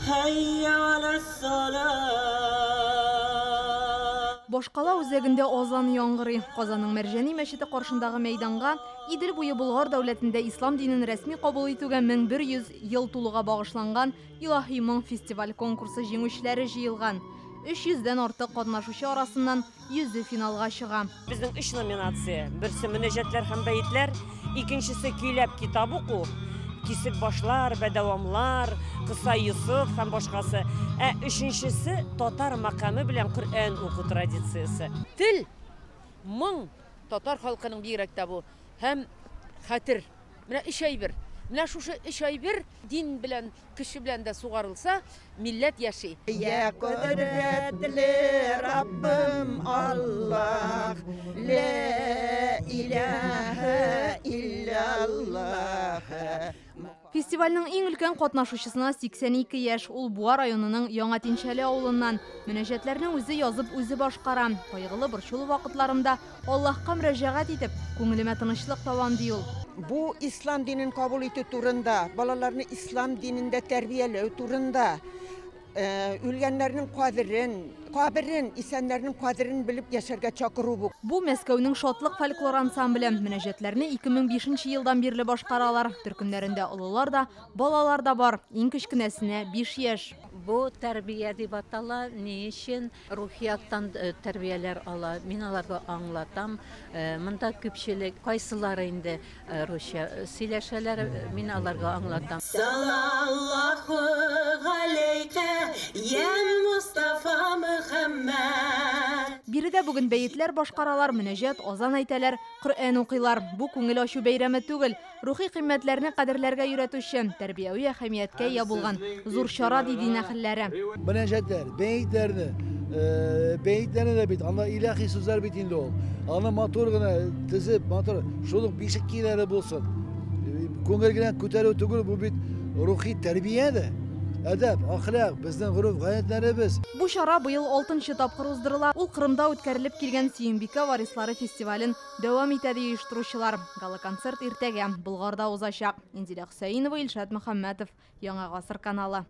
Хәйя галәс-салаһ. Башкала үзәгендә азан яңгырый. Казанның Мәрҗани мәчете каршындагы мәйданга Идел буе Болгар дәүләтендә ислам динен рәсми кабул итүгә 1100 ел тулуга багышланган Илаһи моң фестиваль-конкурсы җиңүчеләре җыелган. 300 дән артык катнашучы арасыннан йөзе финалга чыга. Безнең өч номинация. Берсе мөнәҗәтләр һәм бәетләр, икенчесе көйләп китап уку, кисек башлар, бәдәвамлар, кыса Йосыф һәм башкасы. Ә өченчесе татар мәкаме белән Коръән уку традициясе. Тел, моң, татар халкының бигрәк тә бу, һәм хәтер. Менә өч әйбер. Менә шушы өч әйбер дин белән, көче белән дә сугарылса, милләт яши. Йә кодрәтле Раббым Аллаһ, лә иләһә илляллаһ. Фестивальнең иң өлкән катнашучысына 82 яшь. Ул Буа районының Яңа Тинчәле авылыннан. Мөнәҗәтләрне үзе язып, үзе башкара. Кайгылы, борчулы вакытларымда Аллаһка мөрәҗәгать итеп, күңелемә тынычлык табам, ди ул. Бу ислам динен кабул итү турында, балаларны ислам динендә тәрбияләү турында, үлгәннәрнең кадерен, каберен, исәннәрнең кадерен белеп яшәргә чакыру бу. Бу Мәскәүнең Шатлык фольклор ансамбле. Мөнәҗәтләрне 2005 елдан бирле башкаралар. Төркемнәрендә олылар да, балалар да бар. Иң кечкенәсенә 5 яшь. Бу тәрбия дип атала. Ни өчен? Рухи яктан тәрбияләр ала. Мин аларга аңлатам. Монда күпчелек, кайсылары инде русча сөйләшәләр, мин аларга аңлатам. Салаллаһу галәйкә йә Мостафа Мөхәммәд. Биредә бүген бәетләр башкаралар, мөнәҗәт, азан әйтәләр, Коръән укыйлар. Бу күңел ачу бәйрәме түгел, рухи кыйммәтләрне кадерләргә өйрәтүче, тәрбияви әһәмияткә ия булган зур чара, ди дин әһелләре. Мөнәҗәтләр, бәетләрне, бәетләрне дә бит, анда илаһи сүзләр бит инде ул. Аны матур гына тезеп, матур, шул ук бишек көйләре булсын. Күңел генә күтәрү түгел, бу бит рухи тәрбия дә. Әдәп, әхлак, безнең гореф-гадәтләребез. Бу чара быел алтынчы тапкыр уздырыла. Ул Кырымда үткәрелеп килгән Сөембикә варислары фестивален дәвам итә, ди оештыручылар. Гала-концерт иртәгә Болгарда узачак. Инзилә Хөсәенова, Илшат Мөхәммәтов, Яңа Гасыр каналы.